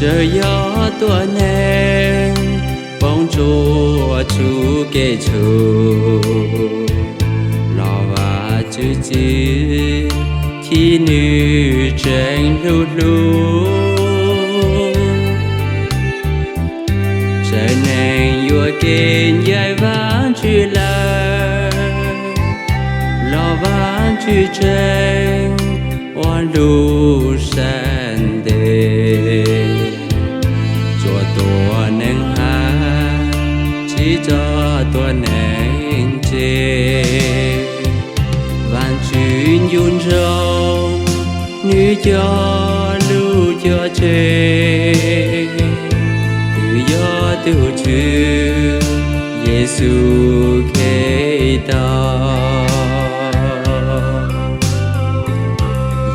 Txawm yog tuam neeg poob ntsuab txhua kev txhum, los Vajtswv txiv, txij nws tseem hlub hlub. Txawm neeg yuam kev ncaim Vajtswv lawm, los Vajtswv tseem ua lub sab ntev, tsuas tuam neeg hab, tsis txog tuam neeg tseg. Vajtswv nco ntsoov nws cov lus cog tseg, twb yog tus Tswv Yexus Khetos.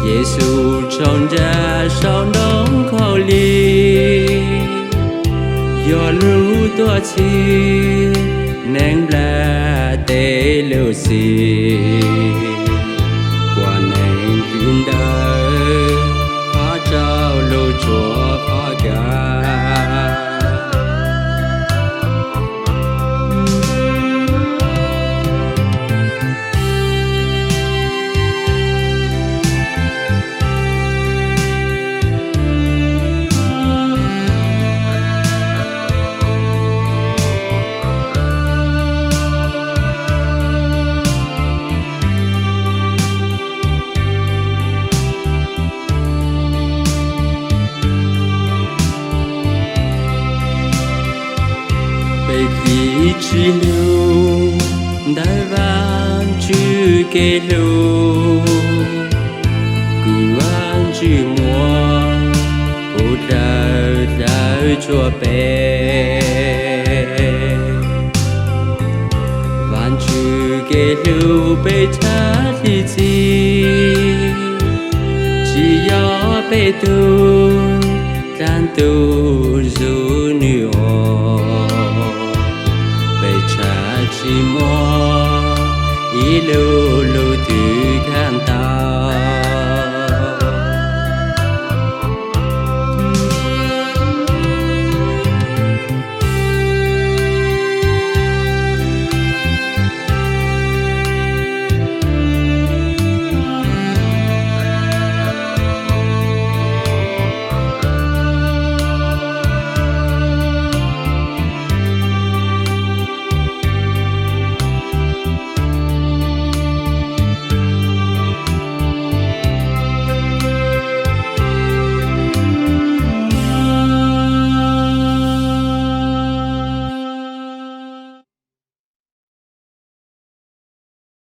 Yexus tsaug ntsa saum ntoo khaub lig, yog lub tuam txhim neeg nplaj teb lub txim, ua neeg kws ntawd qhov tsaus lub tsuas qhov kawg. Peb cia li tsis hlub ntawm Vajtswv kev hlub, kws Vajtswv muab pub dawb hlawv txhua peb. Vajtswv kev hlub peb tshaj dim txim, tsis yog peb tug dlaab tug zuj nws ua, peb tshaj tsis muaj ib lub lub twg kag tau.